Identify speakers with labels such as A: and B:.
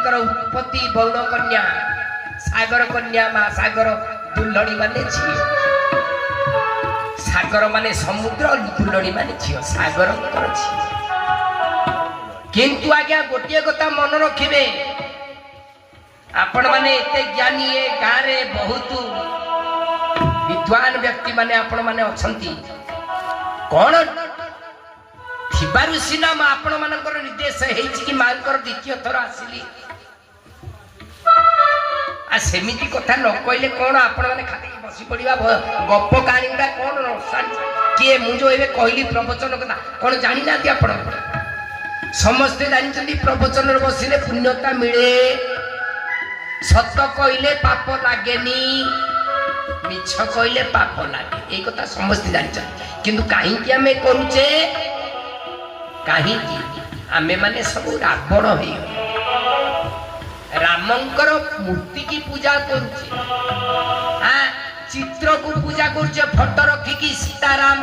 A: ଦେବୀଙ୍କର ଉତ୍ପତ୍ତି ବରୁଣ କନ୍ୟା, ସାଗର କନ୍ୟା ମା। ସାଗର ଦୁଲ୍ଲଣୀ ମାନେ ଝିଅ, ସାଗର ମାନେ ସମୁଦ୍ର, ଦୁଲ୍ଲଣୀ ମାନେ ଝିଅ, ସାଗରଙ୍କର ଝିଅ। କିନ୍ତୁ ଆଜ୍ଞା, ଗୋଟିଏ କଥା ମନେ ରଖିବେ, ଆପଣମାନେ ଏତେ ଜ୍ଞାନୀ, ଏ ଗାଁରେ ବହୁତ ବିଦ୍ୱାନ ବ୍ୟକ୍ତି ମାନେ ଆପଣମାନେ ଅଛନ୍ତି। କଣ ଥିବାରୁ ସିନା ମୁଁ ଆପଣମାନଙ୍କର ନିର୍ଦ୍ଦେଶ ହେଇଛି କି ମାଙ୍କର ଦ୍ୱିତୀୟ ଥର ଆସିଲି। ଆ ସେମିତି କଥା ନ କହିଲେ କଣ ଆପଣମାନେ ଖାଲି ବସି ପଡ଼ିବା? ଗପ କାହାଣୀ ଗୁଡ଼ା କଣ କିଏ ମୁଁ ଯୋଉ ଏବେ କହିଲି ପ୍ରବଚନ କଥା, କଣ ଜାଣିନାହାନ୍ତି ଆପଣ? ସମସ୍ତେ ଜାଣିଛନ୍ତି, ପ୍ରବଚନରେ ବସିଲେ ପୁଣ୍ୟତା ମିଳେ। ସତ କହିଲେ ପାପ ଲାଗେନି, ମିଛ କହିଲେ ପାପ ଲାଗେ। ଏଇ କଥା ସମସ୍ତେ ଜାଣିଛନ୍ତି। କିନ୍ତୁ କାହିଁକି ଆମେ କରୁଛେ? କାହିଁକି ଆମେ ମାନେ ସବୁ ରାବଣ ହେଇଗଲେ? ରାମଙ୍କର ମୂର୍ତ୍ତିକି ପୂଜା କରୁଛେ, ଚିତ୍ରକୁ ପୂଜା କରୁଛେ, ଫଟୋ ରଖିକି ସୀତାରାମ।